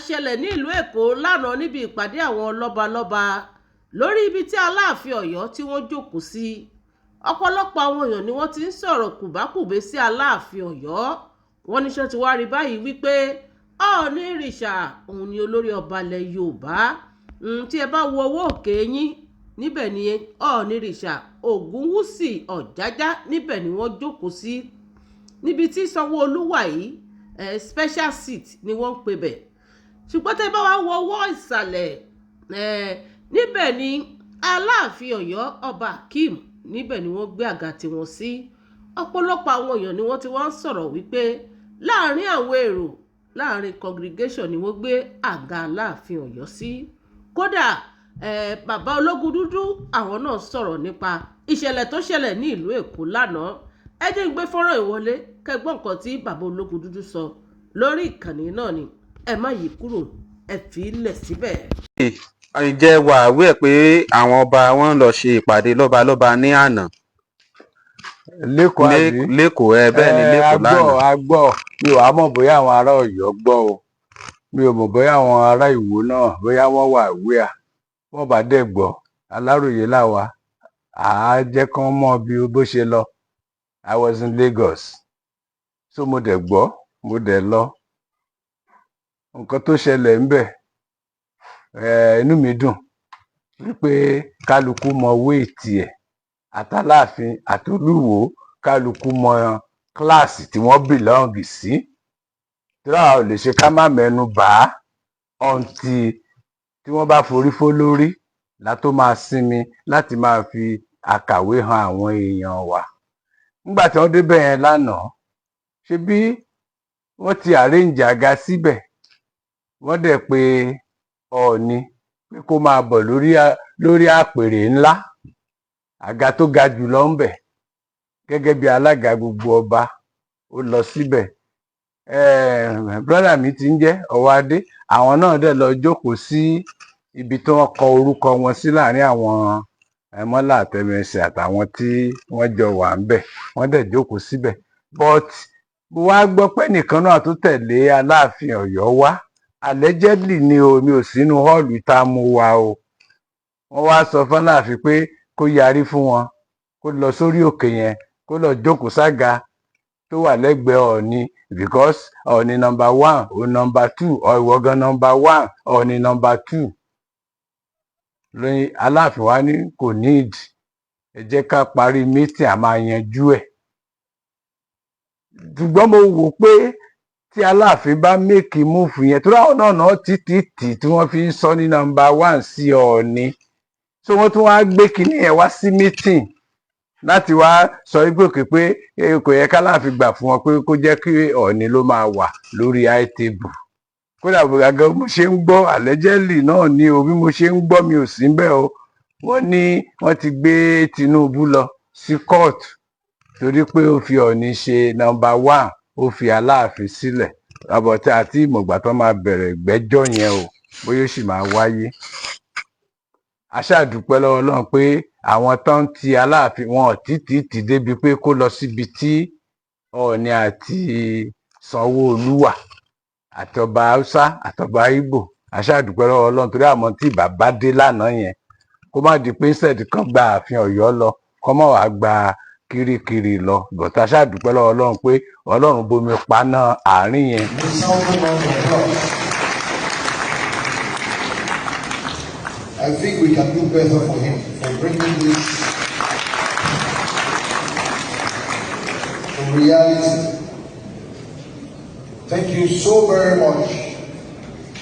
Ṣẹlẹ̀ ní ìlú Èkó lánàá níbi ìpàdé àwọn lọ́balọ́ba lórí ibi tí Aláàfin Ọ̀yọ́ tí wọ́n jókòó sí. Ọ̀pọ̀lọpọ̀ àwọn èèyàn ni wọ́n ti ń sọ̀rọ̀ kùbákùgbé sí Aláàfin Ọ̀yọ́. Wọ́n ní ṣé ti wá rí báyìí wípé Ọọ̀ni ìrìṣà òun ni olórí ọba ilẹ̀ Yorùbá. Tí ẹ bá wo ọwọ́ òkè yín níbẹ̀ ni Ọọ̀ni ìrìṣà Ògúnwùsì Ọ̀jájá, níbẹ̀ ni wọ́n jókòó sí. Níbi tí Sanwó-Olú wà yìí, special seat ni wọ́n ń pè bẹ̀. Ṣùgbọ́n tẹ́ bá wá wo ọwọ́ ìsàlẹ̀, níbẹ̀ ni Aláàfin Ọ̀yọ́, Ọba Akeem, níbẹ̀ ni wọ́n gbé àga tiwọn sí. Ọ̀pọ̀lọpọ̀ àwọn èèyàn ni wọ́n ti wá ń sọ̀rọ̀ wípé láàrin àwọn èrò, láàrin congregation ni wọ́n gbé àga Aláàfin Ọ̀yọ́ sí. Kódà bàbá ológun dúdú, àwọn náà sọ̀rọ̀ nípa ìṣẹ̀lẹ̀ tó ṣẹlẹ̀ ní ìlú Èkó lánàá. Ẹ jẹ́ n gbé fọ́nrán ìwọlé kẹgbọ́n nǹkan tí bàbá ológun dúdú sọ lórí ìkànnì náà ni. Ẹ má yí kúrò, ẹ fi í lẹ̀ síbẹ̀. Ǹjẹ́ wà á wí ẹ̀ pé àwọn ọba wọn lọ ṣe ìpàdé lọ́balọ́ba ní àná? Lẹ́kọ̀ọ́ àbí? Lẹ́kọ̀ọ́ ẹ, bẹ́ẹ̀ ni. Ẹ, Lẹ́kọ̀ọ́ a gbọ́. lánàá. A gbọ́. Mi ò wá mọ̀ bóyá àwọn ará Ọ̀yọ́ gbọ́ o. Mi ò mọ̀ bóyá àwọn ará Ìwó náà, bóyá wọ́n wà wíà. Wọ́n bá dẹ̀ gbọ́, Aláròyé làwa à á jẹ́ kán mọ̀ bí bó ṣe lọ. I was in Lagos, so mo dẹ̀ gbọ́, mo dẹ̀ lọ. Nǹkan tó ṣẹlẹ̀ ńbẹ̀, inú mi dùn wípé kálukú mọ weight ẹ̀, àtàláàfin àtolúwo, kálukú mọ class tí wọ́n belong sí. Tí àwa ò lè ṣe ká má mẹ́nu bà á until tí wọ́n bá forí fó lórí la tó máa sinmi láti máa fi àkàwé hàn àwọn èèyàn wa. Nígbà tí wọ́n débẹ̀ yẹn lánàá, ṣebí wọ́n ti arrange àga síbẹ̀, wọ́n dẹ̀ pé Ọọ̀ni pé kó máa bọ̀ lórí àpèrè ńlá, àga tó ga jù lọ ńbẹ̀, gẹ́gẹ́ bí alága gbogbo ọba. Ó lọ síbẹ̀. Brother mi ti ń jẹ́ Ọwádé, àwọn náà dẹ̀ lọ jókòó sí ibi tí wọ́n kọ orúkọ wọn sí láàrin àwọn mọ́là àtẹmẹsẹ̀ àtàwọn tí wọ́n jọ wà ńbẹ̀. Wọ́n dẹ̀ jókòó síbẹ̀, but mo wá gbọ́ pé nìkan náà tó tẹ̀lé Aláàfin Ọ̀yọ́ wá, allegedly ni o, mi ò sínú hall tá a mú wa o, wọ́n wá sọ fọláàfin pé kó yarí fún wọn, kó lọ sórí òkè yẹn, kó lọ jókòó sága tó wà lẹ́gbẹ̀ẹ́ Ọọ̀ni, because Ọọ̀ni number one, òun number two, ìwọ gan number one, Ọọ̀ni number two. Lóyún Aláàfin wa ní kò need, ẹ jẹ́ ká parí meeting, a máa yanjú ẹ̀. Ṣùgbọ́n mo wò pé tí Aláàfin bá make move yẹn, tó ráwọn náà náà títí tì tí wọ́n fi ń sọ ní number one sí Ọọ̀ni, so wọ́n tún wá gbé kinní yẹn wá sí meeting láti wá sọ wípé òkè pé kò yẹ káláàfin gbà fún wọn pé kó jẹ́ kí Ọọ̀ni ló máa wà lórí high table. Kódà gàgà mo ṣe ń gbọ́, allegedly náà ni o, bí mo ṣe ń gbọ́, mi ò sí bẹ́ẹ̀ o, wọ́n ní wọ́n ti gbé Tinubu lọ sí court torí pé ó fi Ọọ̀ni ṣe number one, ó fi Aláàfin sílẹ̀. Àbọ̀tí àti ìmọ̀gbà tó máa bẹ̀rẹ̀ ìgbẹ́jọ́ yẹn o, bóyá ó sì máa wáyé. A ṣáà dúpẹ́ lọ́wọ́ Ọlọ́run pé àwọn tó ń ti Aláàfin wọn ò títí tì débi pé kó lọ síbi tí Ọọ̀ni àti Sanwó-Olú wà, àtọba Haúsá àtọba Ìgbò. A ṣáà dúpẹ́ lọ́wọ́ Ọlọ́run torí àmọ́ tí bàbá dé lánàá yẹn, kó má di pé instead kan gba ààfin Ọ̀yọ́ lọ, kó má wàá gba Kirikiri lọ, but a ṣáà dúpẹ́ lọ́wọ́ Ọlọ́run pé Ọlọ́run bomi paná àárín yẹn. A sound round of applause. I think we can do better for him for bringing this to reality. Thank you so very much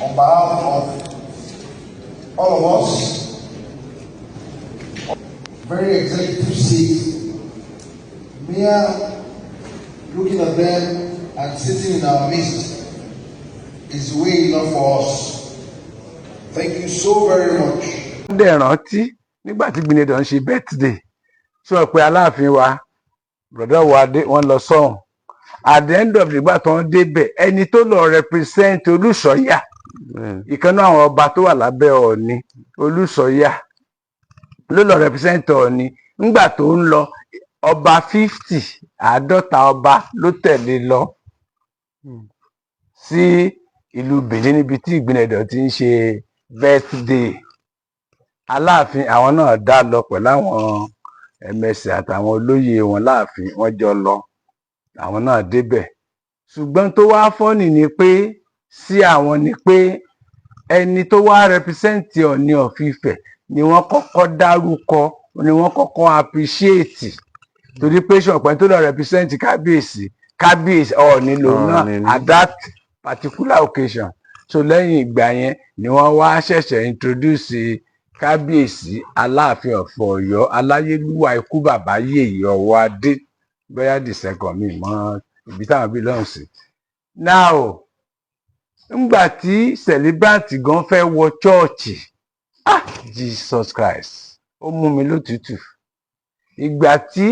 on behalf of all of us. Very executive seat, mere looking at them and sitting in our midst is way enough for us. Thank you so very much. Wọ́n dẹ̀ rántí nígbà tí Gbìnìdàn ń ṣe birthday, sọ pé Aláàfin wa, brother wa dé, wọ́n lọ sọ́hùn. At the end of the ìgbà tó ń débẹ̀, ẹni tó lọ represent Olùsọ̀yà, ìkan náà àwọn ọba tó wà lábẹ́ Ọọ̀ni, Olùsọ̀yà ló lọ represent Ọọ̀ni. Ńgbà tó ń lọ, ọba 50, 50 ọba ló tẹ̀lé lọ sí. Ìlú Benin, níbi tí Ìgbìnẹ̀dọ̀ ti ń ṣe birthday Aláàfin, àwọn náà dá lọ pẹ̀lú àwọn ẹmẹsẹ̀ àtàwọn olóyè wọn láàfin. Wọ́n jọ lọ, àwọn náà débẹ̀. Ṣùgbọ́n tó wá funny ni pé sí àwọn ni pé ẹni tó wá represent Ọọ̀ni of Ifẹ̀ ni wọ́n kọ́kọ́ dárúkọ, ni wọ́n kọ́kọ́ appreciate, torí pé ṣọ̀pẹ́ tó lọ represent kábíyèsí, kábíyèsí Ọọ̀ni lòun náà Ọọ̀ni ni. at that particular occasion. So lẹ́yìn ìgbà yẹn ni wọ́n wá ṣẹ̀ṣẹ̀ introduce kábíyèsí Aláàfin of Ọ̀yọ́, aláyélúwà, ikú bàbá yèyé Ọwọ́adé, bóyá the second, mi mọ ibi táwọn bí lọ́hùn sí. Now, ńgbà tí celebrant gan fẹ́ wọ chọ́ọ̀chì, ah, Jesus Christ, ó mú mi lótùtù. Ìgbà tí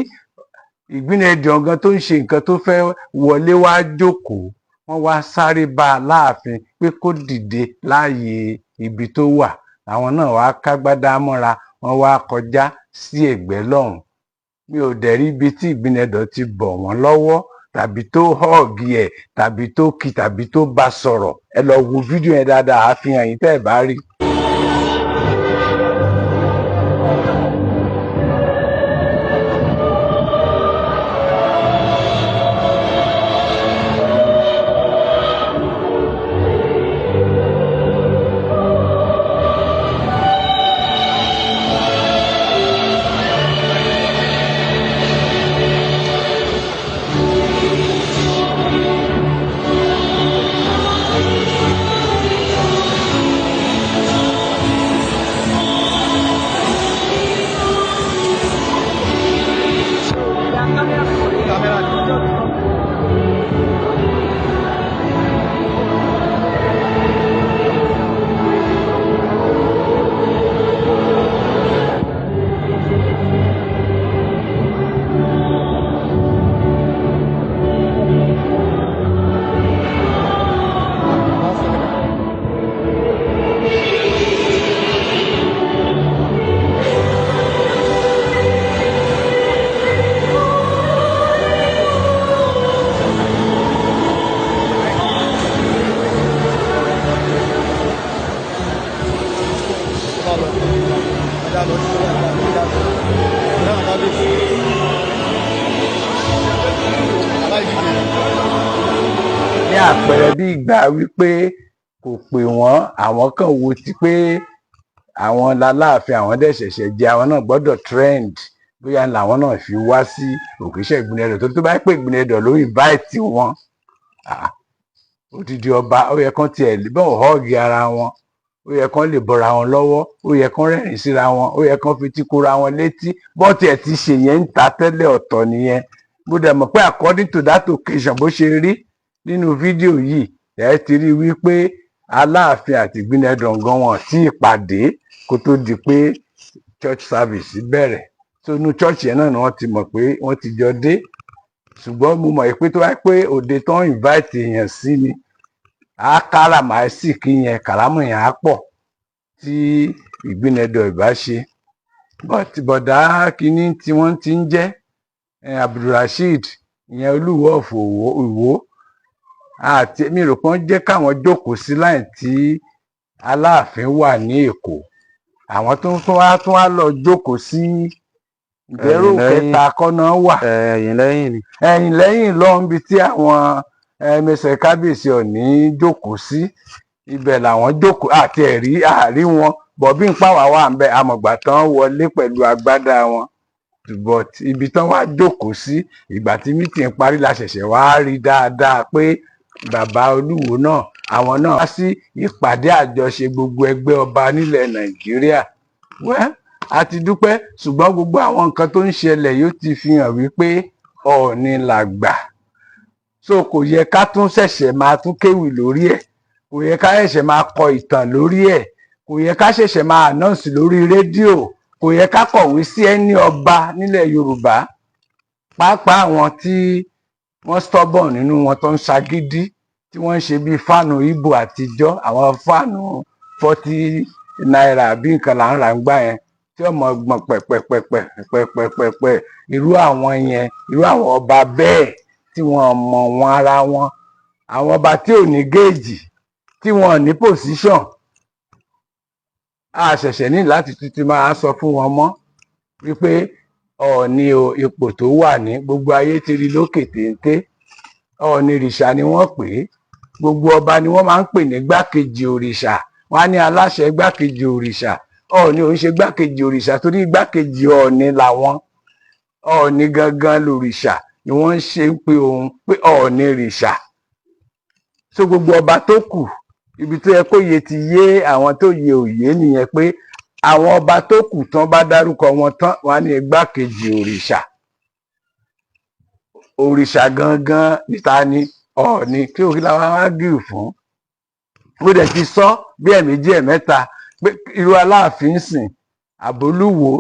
Ìgbínẹdàn gan tó ń ṣe nǹkan tó fẹ́ wọlé wá jókòó, wọ́n wá sáré bá a láàfin pé kó dìde láàyè ibi tó wà. Àwọn náà wá kágbádá mọ́ra, wọ́n wá kọjá sí ẹ̀gbẹ́ lọ́hùn. Mi ò dẹ̀ rí ibi tí Ìgbínẹdàn ti bọ̀ wọ́n lọ́wọ́, tàbí tó hug ẹ̀, tàbí tó kí, tàbí tó bá sọ̀rọ̀. Ẹ lọ wo fídíò yẹn dáadáa, àfihàn yìí tẹ́ ẹ bá rí. Ní àpẹẹrẹ bí ìgbà wípé kò pè wọ́n, àwọn kan wo ti pé àwọn láláàfin, àwọn dẹ̀ ṣẹ̀ṣẹ̀ jẹ, àwọn náà gbọ́dọ̀ trend, bóyá làwọn náà fi wá sí òkèṣẹ́ Ìgbìnẹ̀dọ̀ tó bá pè Ìgbìnẹ̀dọ̀ ló invite wọn. Ah, odidi ọba, ó yẹ kán tiẹ̀ bọ́n hug ara wọn, ó yẹ kán lè bọ́ra wọn lọ́wọ́, ó yẹ kán rẹ́rìn síra wọn, ó yẹ kán fetí kóra wọn létí. Bọ́n tiẹ̀ ti ṣe yẹn ń ta tẹ́lẹ̀, ọ̀tọ̀ nìyẹn. Mo dẹ̀ mọ̀ pé according to that occasion, bó ṣe rí nínú fídíò yìí, ẹ ti rí wípé Aláàfin àti Ìgbìnẹ̀dọ̀ gan wọn tí ìpàdé kó tó di pé church service bẹ̀rẹ̀. So inú church yẹn náà ni wọ́n ti mọ̀ pé wọ́n ti jọ dé. Ṣùgbọ́n mo mọ̀ pé tó wáyé pé òde tán invite èèyàn sí ni, á káràmáìsìkì yẹn, kàrámù yẹn á pọ̀ tí Ìgbìnẹ̀dọ̀ ìbá ṣe. But bọ̀dá kínní tí wọ́n ti ń jẹ́ Abdulrasheed ìyẹn, Olúwo of Ìwó, àti mi rò pé wọ́n jẹ́ káwọn jókòó sí láì tí Aláàfin wà ní Èkó. Àwọn tó tún wá lọ jókòó sí ìbẹ̀rù Ẹ̀yìn lẹ́yìn. kẹta kọ́nà wà. Ẹ̀yìn lẹ́yìn ni. Ẹ̀yìn lẹ́yìn lọ́hùn bíi tí àwọn ẹmẹsẹ̀ kábíyèsí Ọ̀ní jókòó sí, ibẹ̀ làwọn jókòó àti ẹ̀rí àárí wọn bọ̀ bí n pàwọ́ wà ń bẹ amọ̀gbà tán wọlé pẹ̀lú agbádá wọn. But ibi tán wá jókòó sí, ìgbà tí meeting parí la ṣẹ̀ṣẹ̀ wá rí dáadáa pé bàbá Olúwo náà, àwọn náà wá sí ìpàdé àjọṣe gbogbo ẹgbẹ́ ọba nílẹ̀ Nàìjíríà. Well, a ti dúpẹ́, ṣùgbọ́n gbogbo àwọn nǹkan tó ń ṣẹlẹ̀ yóò ti fi hàn wípé Ọọ̀ni làgbà. So kò yẹ ká tún ṣẹ̀ṣẹ̀ máa tún kéwì lórí ẹ̀, kò yẹ ká ṣẹ̀ṣẹ̀ máa kọ ìtàn lórí ẹ̀, kò yẹ ká ṣẹ̀ṣẹ̀ máa announce lórí rédíò, kò yẹ ká kọ̀wé sí ẹni ọba nílẹ̀ Yorùbá, pàápàá àwọn tí wọ́n stubborn nínú wọn, tó ń ṣagídí, tí wọ́n ń ṣe bíi fáànù Ìgbò àtijọ́, àwọn fáànù ₦40 bí nǹkan là ń rà ń gbà yẹn, tí ọmọ gbọ̀n pẹ̀pẹ̀pẹ̀pẹ̀ pẹ̀pẹ̀pẹ̀pẹ̀. Irú àwọn yẹn, irú àwọn ọba bẹ́ẹ̀ tí wọ́n mọ̀ wọn ara wọn, àwọn ọba tí ò ní géèjì. Tí wọn ò ní position, a ṣẹ̀ṣẹ̀ ní láti tuntun máa sọ fún wọn mọ́ wípé Ọọ̀ni o, ipò tó wà ní gbogbo ayé ti rí lókè téńté. Ọọ̀ni rìṣà ni wọ́n pè é. Gbogbo ọba ni wọ́n máa ń pè ní gbákejì òrìṣà. Wọ́n á ní aláṣẹ, gbákejì òrìṣà. Ọọ̀ni ò ń ṣe gbákejì òrìṣà, torí gbákejì Ọọ̀ni làwọn. Ọọ̀ni gangan lòrìṣà ni wọ́n ń ṣe ń pe òun pé Ọọ̀ni rìṣà. So gbogbo ọba tó kù, ibi tó yẹ kó yé ti yé àwọn tó yé òye nìyẹn, pé àwọn ọba tó kù tán bá dárúkọ wọn tán, wọn á ní igbákejì òrìṣà. Òrìṣà gangan níta ni Ọọ̀ni. Kí òkè làwọn á gìrì fún? Mo dẹ̀ ti sọ bí ẹ̀ẹ̀méjì, ẹ̀ẹ̀mẹ́ta pé irú Aláàfin sìn àbólúwo,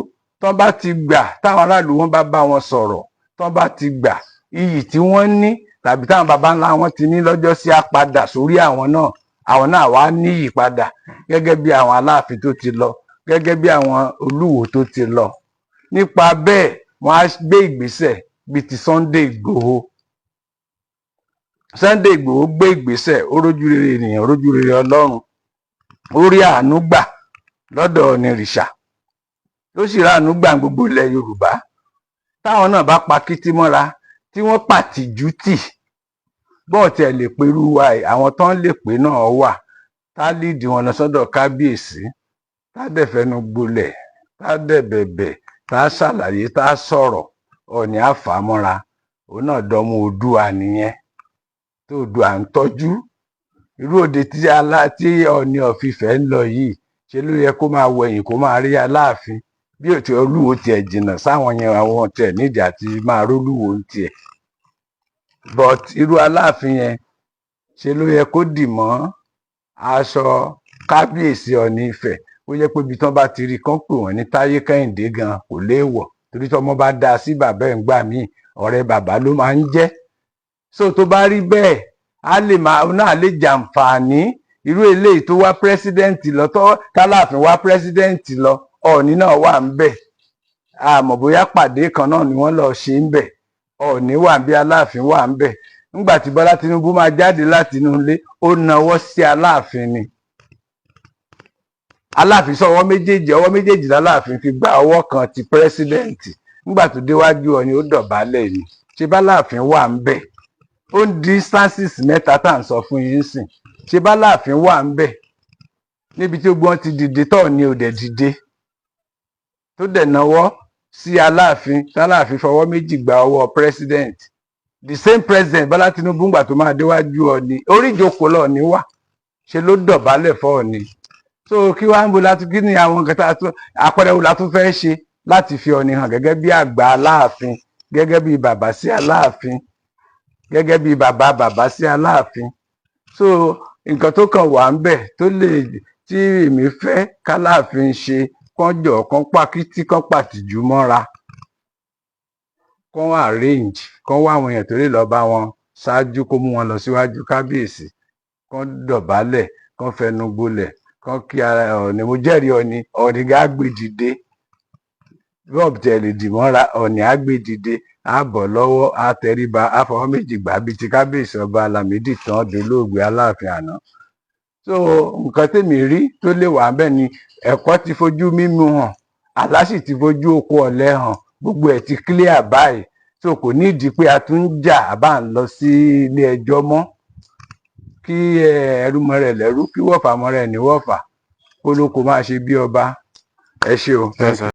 tán bá ti gbà, táwọn aráàlú wọn bá bá wọn sọ̀rọ̀, tán bá ti gbà, iyì tí wọ́n ní tàbí táwọn baba ńlá wọn ti ní lọ́jọ́ sí á padà sórí àwọn náà. Àwọn náà wá níyì padà, gẹ́gẹ́ bí àwọn Aláàfin tó ti lọ, gẹ́gẹ́ bí àwọn Olúwo tó ti lọ. Nípa bẹ́ẹ̀, wọ́n á gbé ìgbésẹ̀ bíi ti Sunday Ìgbòho. Sunday Ìgbòho gbé ìgbésẹ̀, ó rójú rere ènìyàn, ó rójú rere Ọlọ́run, ó rí àánú gbà lọ́dọ̀ Onírìṣà, ó sì rí àánú gbà gbogbo ilẹ̀ Yorùbá. Táwọn náà bá pa kítí mọ́ra, tí wọ́n pàtìjú tì, bọ́ọ̀ tiẹ̀ lè perú wa yìí, àwọn tán lè pè náà wà tá lídìí wọn lọ sọ́dọ̀ kábíyèsí, tá dẹ̀ fẹnu gbolẹ̀, tá dẹ̀ bẹ̀bẹ̀, tá ṣàlàyé, tá sọ̀rọ̀, Ọọ̀ni á fà á mọ́ra. Òun náà dọmọ Oòduà nìyẹn, tó Oòduà ń tọ́jú. Irú òde tí alá tí Ọọ̀ni of Ifẹ̀ ń lọ yìí, ṣe ló yẹ kó máa wẹ̀yìn, kó máa rí Aláàfin bí òtí Olúwo tiẹ̀ jìnnà sáwọn yẹn, àwọn tiẹ̀ nídìí àti máa rólúwo ń tiẹ̀. But irú Aláàfin yẹn, ṣe ló yẹ kó dì mọ́ aṣọ kábíyèsí Ọọ̀ni Ifẹ̀, ó yẹ pé ibi tí wọ́n bá ti rí kán pè wọ́n ní Táyé Kẹ́hìndé gan kò léèwọ̀, torí tọ́mọ bá dá sí bàbá ẹ̀ ń gbà míì, ọ̀rẹ́ bàbá ló máa ń jẹ́. So tó bá rí bẹ́ẹ̀, á lè máa náà lè jàǹfààní irú eléyìí tó wá president lọ, tó tálàfin wá president lọ, Ọọ̀ni náà wà ń bẹ̀. Àmọ́ bóyá pàdé kan náà ni wọ́n lọ ṣe ń bẹ̀. Ọọ̀ni wà ń bí, Aláàfin wà ń bẹ̀. Nígbà tí Bọ́lá Tinubu máa jáde láti inú ilé, ó nawọ́ sí Aláàfin ni. Aláàfin sọ ọwọ́ méjèèjì, ọwọ́ méjèèjì láláàfin fi gba ọwọ́ kan ti president. Nígbà tó déwájú Ọọ̀ni, ó dọ̀bálẹ̀ ni. Ṣé báláàfin wà ń bẹ̀? Ó ń di instances mẹ́ta tá à ń sọ fún yín sìn. Ṣé báláàfin wà ń bẹ̀ níbi tí gbogbo wọn ti dìde tọ́ ni ò dẹ̀ dìde, tó dẹ̀ nawọ́ sí Aláàfin, táláàfin fọwọ́ méjì gba ọwọ́ president? The same president Bọ́lá Tinubu, ńgbà tó máa déwájú Ọọ̀ni, orí ìjókòó lọ́ọ̀ni wà, ṣe ló dọ̀bálẹ̀ fọ́ Ọọ̀ni. So kí wàá ń bo láti kí ni àwọn nǹkan tá a tún, àpẹẹrẹ wo la tún fẹ́ ṣe láti fi Ọọ̀ni hàn gẹ́gẹ́ bí àgbà Aláàfin, gẹ́gẹ́ bí bàbá sí Aláàfin, gẹ́gẹ́ bí bàbá bàbá sí Aláàfin? So nǹkan tó kàn wà ń bẹ̀ tó lè tí èmi fẹ́ káláàfin ṣe, kán jọ kán pàkítí, kán pàtìjú mọ́ra, kán arrange, kán wá àwọn èèyàn tó lè lọ bá wọn ṣáájú, kó mú wọn lọ síwájú kábíyèsí, kán dọ̀bálẹ̀, kán fẹnu gbolẹ̀, kán kí ara Ọọ̀ni. Mo jẹ́rìí Ọọ̀ni, Ọọ̀ni gá gbé dìde. Bọ́ọ̀bù tẹ̀ lè dì mọ́ra, Ọọ̀ni á gbé dìde, á bọ̀ lọ́wọ́, á tẹríba, á fọwọ́ méjì gbà bíi ti kábíyèsí Ọba Lámìdí tán dolóògbé Aláàfin àná. So nǹkan tèmi rí tó lè wà bẹ́ẹ̀ ni, ẹ̀kọ́ ti fojú mímu hàn, àlá sì ti fojú oko ọ̀lẹ hàn, gbogbo ẹ̀ ti clear báyìí. So kò nídìí pé a tún ń jà àbá ń lọ sí ilé ẹjọ́ mọ́. Kí ẹrú mọ rẹ̀ lẹ́rú, kí wọ̀fà mọ rẹ̀ ní wọ̀fà, kó ló kó máa ṣe bí ọba. Ẹ ṣé o. Yes, sir.